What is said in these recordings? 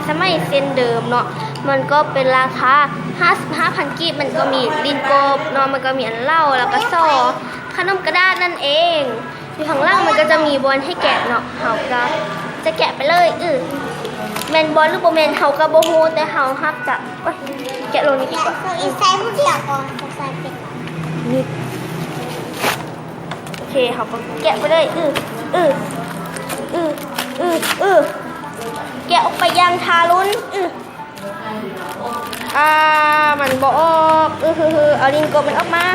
ສະໄໝເຊັ່ນເດີມເນາະ ມັນກໍເປັນລາຄາຫ້າສິບຫ້າພັນກີບ. ມັນກໍມີຫຼິ້ນກົບເນາະ ມັນກໍມີອັນເຫຼົ້າ ແລ້ວກໍສໍ່ ຂະໜົມກະດາດນັ້ນເອງ. ຢູ່ຂ້າງຫຼັງມັນກໍຈະມີບ່ອນໃຫ້ແກະເນາະ ເຮົາກໍຈະແກະໄປເລີຍ. ອື ແມ່ນບໍ່ ຫຼື ບໍ່ແມ່ນ ເຮົາກໍບໍ່ຮູ້ ແຕ່ເຮົາຮັກຈະ ໂອ້ຍ ແກະໂລນີ້ດີກວ່າ. ໃສ່ຜູ້ດຽວກ່ອນ ໃສ່ເປັນ ນີ້ ໂອເຄ ເຮົາກໍແກະໄປເລີຍ. ອື ອື ອື ອື ອື ແກະອອກໄປຢ່າງທາລຸນ. ອື ອ່າ ມັນບໍ່ອອກ. ອື ເອົາຫຼິ້ນກົບມັນອອກມາ.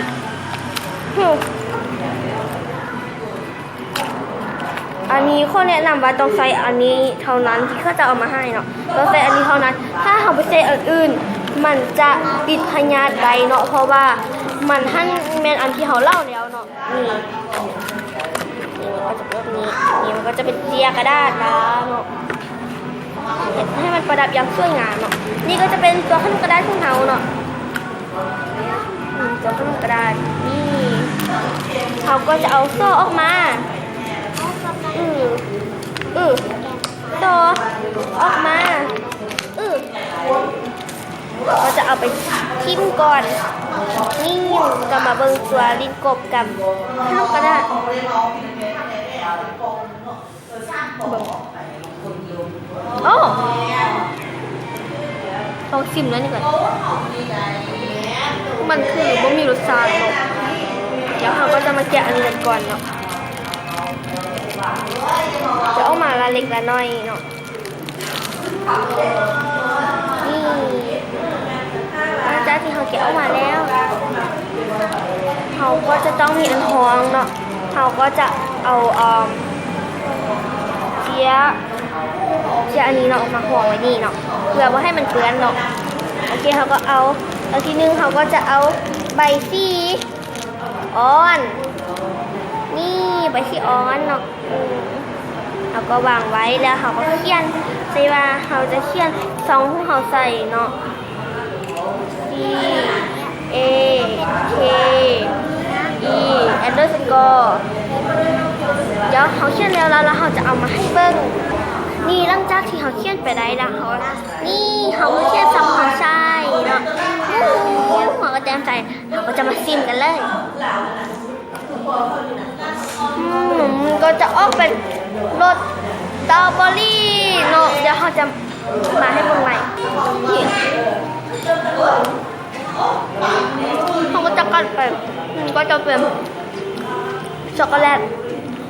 ຫື ອັນນີ້ຂໍແນະນຳວ່າຕ້ອງໃຊ້ອັນນີ້ເທົ່ານັ້ນ ທີ່ເຂົາຈະເອົາມາໃຫ້ເນາະ ຕ້ອງໃຊ້ອັນນີ້ເທົ່ານັ້ນ. ຖ້າເຮົາໄປໃຊ້ອັນອື່ນ ມັນຈະຕິດພະຍາດໄດ້ເນາະ ເພາະວ່າມັນຫັ້ນແມ່ນອັນທີ່ເຮົາເຫຼົ້າແລ້ວເນາະ. ນີ້ ນີ້ມັນກໍຈະເປັນແບບນີ້ ນີ້ມັນກໍຈະເປັນເຈ້ຍກະດາດມາເນາະ ເຮັດໃຫ້ມັນປະດັບຢ່າງສວຍງາມເນາະ. ນີ້ກໍຈະເປັນຕົວຂະໜົມກະດາດຂອງເຮົາເນາະ ນີ້ຕົວຂະໜົມກະດາດ. ນີ້ ເຮົາກໍຈະເອົາສໍ່ອອກມາ. ອື ອື ສໍ່ອອກມາ. ອື ເຮົາຈະເອົາໄປຖິ້ມກ່ອນ. ນີ້ ກໍມາເບິ່ງຕົວຫຼິ້ນກົບກັບຂະໜົມກະດາດ. ເບິ່ງ ໂອ້ ລອງຊິມແລ້ວນີ້ກ່ອນ ມັນຄືບໍ່ມີລົດຊາດເນາະ. ດຽວເຮົາກໍຈະມາແກະອັນນີ້ກັນກ່ອນເນາະ ຈະເອົາມາລະເລັກລະໜ້ອຍເນາະ. ນີ້ ຫຼັງຈາກທີ່ເຮົາແກະອອກມາແລ້ວ ເຮົາກໍຈະຕ້ອງມີອັນຮອງເນາະ. ເຮົາກໍຈະເອົາ ເອີ່ມ ເຈ້ຍ ເຈ້ຍອັນນີ້ເນາະ ມາຮອງໄວ້ນີ້ເນາະ ເພື່ອບໍ່ໃຫ້ມັນເປື້ອນເນາະ. ໂອເຄ ເຮົາກໍເອົາ ອັນທີໜຶ່ງ ເຮົາກໍຈະເອົາໃບສີ ອ່ອນ ນີ້ ໃບສີອ່ອນເນາະ. ເຮົາກໍວາງໄວ້ ແລ້ວເຮົາກໍຂຽນໃສ່ວ່າເຮົາຈະຂຽນຊ່ອງຂອງເຮົາໃສ່ເນາະ C A K E underscore. ດຽວເຮົາຂຽນແລ້ວ ແລ້ວເຮົາຈະເອົາມາໃຫ້ເບິ່ງ. ນີ້ ຫຼັງຈາກທີ່ເຮົາຂຽນໄປໄດ້ແລ້ວ ເຮົາ ນີ້ ເຮົາກໍຂຽນຊ່ອງເຮົາໃສ່ເນາະ ເຮົາກໍແຕ້ມໃສ່. ເຮົາກໍຈະມາຊິມກັນເລີຍ. ອືມ ກໍຈະອອກເປັນລົດສະຕໍເບີຣີເນາະ. ດຽວເຮົາຈະມາໃຫ້ເບິ່ງໃໝ່. ນີ້ ເຮົາກໍຈະກັດໄປ ມັນກໍຈະເປັນຊັອກໂກແລັດ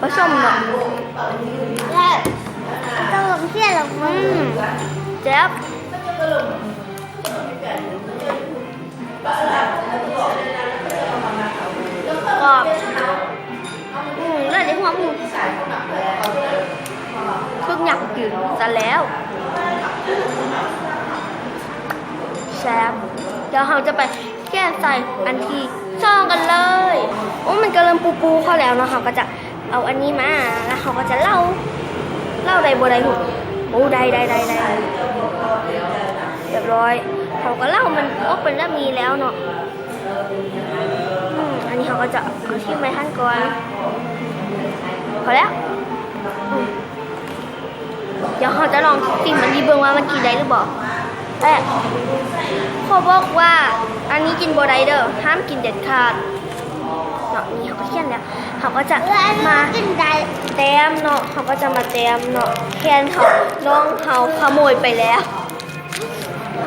ປະສົມເນາະ ແລະ ເຕີມເສຍລົງມາ. ອືມ ແຊບ. ກອບ ອືມ ເລືອດໃນຫົວໝູ ຄືຫຍັງກິນຊະແລ້ວ ແຊບ. ດຽວເຮົາຈະໄປຂຽນໃສ່ອັນທີສອງກັນເລີຍ. ໂອ້ ມັນກໍເລີ່ມປູໆເຂົ້າແລ້ວເນາະ ເຮົາກໍຈະ ເອົາອັນນີ້ມາ ແລ້ວເຮົາກໍຈະເຫຼົາ ເຫຼົາໄດ້ບໍ່ໄດ້ຫູ ໂອ້ ໄດ້ ໄດ້ ໄດ້ ໄດ້ ຮຽບຮ້ອຍ. ເຮົາກໍເຫຼົາມັນອອກເປັນແບບນີ້ແລ້ວເນາະ. ອືມ ອັນນີ້ເຮົາກໍຈະເອົາຖິ້ມໄວ້ຫັ້ນກ່ອນ ພໍແລ້ວ. ອືມ ດຽວເຮົາຈະລອງຊິມມັນດີເບິ່ງວ່າມັນກິນໄດ້ຫຼືບໍ່. ແຕ່ຂໍບອກວ່າອັນນີ້ກິນບໍ່ໄດ້ເດີ້ ຫ້າມກິນເດັດຂາດເນາະ. ນີ້ເຮົາກໍຂຽນແລ້ວ ເຮົາກໍຈະມາແຕ້ມເນາະ ເຮົາກໍຈະມາແຕ້ມເນາະ ແຄນເຮົາ ນ້ອງເຮົາຂະໂມຍໄປແລ້ວ.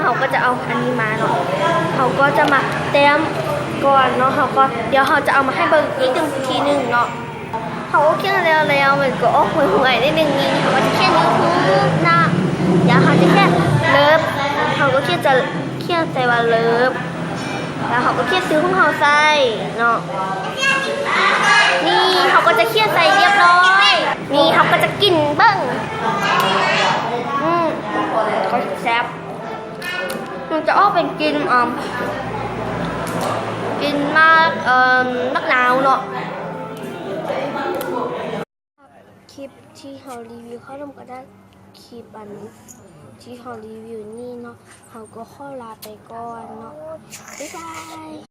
ເຮົາກໍຈະເອົາອັນນີ້ມາເນາະ ເຮົາກໍຈະມາແຕ້ມກ່ອນເນາະ ເຮົາກໍ ດຽວເຮົາຈະເອົາມາໃຫ້ເບິ່ງອີກໜຶ່ງທີໜຶ່ງເນາະ. ເຮົາກໍຂຽນແລ້ວ ແລ້ວມັນກໍອອກຫ່ວຍໆໜ້ອຍໜຶ່ງ. ນີ້ເຮົາກໍຈະຂຽນຢູ່ພຸ້ນນະ ດຽວເຮົາຈະຂຽນເລີບ ເຮົາກໍຂຽນຈະ ຂຽນໃສ່ວ່າເລີບ ແລ້ວເຮົາກໍຂຽນຊື່ຂອງເຮົາໃສ່ເນາະ. ນີ້ເຮົາກໍຈະຂຽນໃສ່ຮຽບຮ້ອຍ. ນີ້ເຮົາກໍຈະກິນເບິ່ງ ອືມ ກໍແຊບ. ມັນຈະອອກເປັນກິ່ນ ອ່າ ກິ່ນໝາກ ເອີ່ມ ໝາກນາວເນາະ. ຄລິບທີ່ເຮົາຣີວິວເຂົ້າໜົມກະດາດ ຄລິບອັນທີ່ເຮົາຣີວິວນີ້ເນາະ ເຮົາກໍຂໍລາໄປກ່ອນເນາະ ບາຍບາຍ.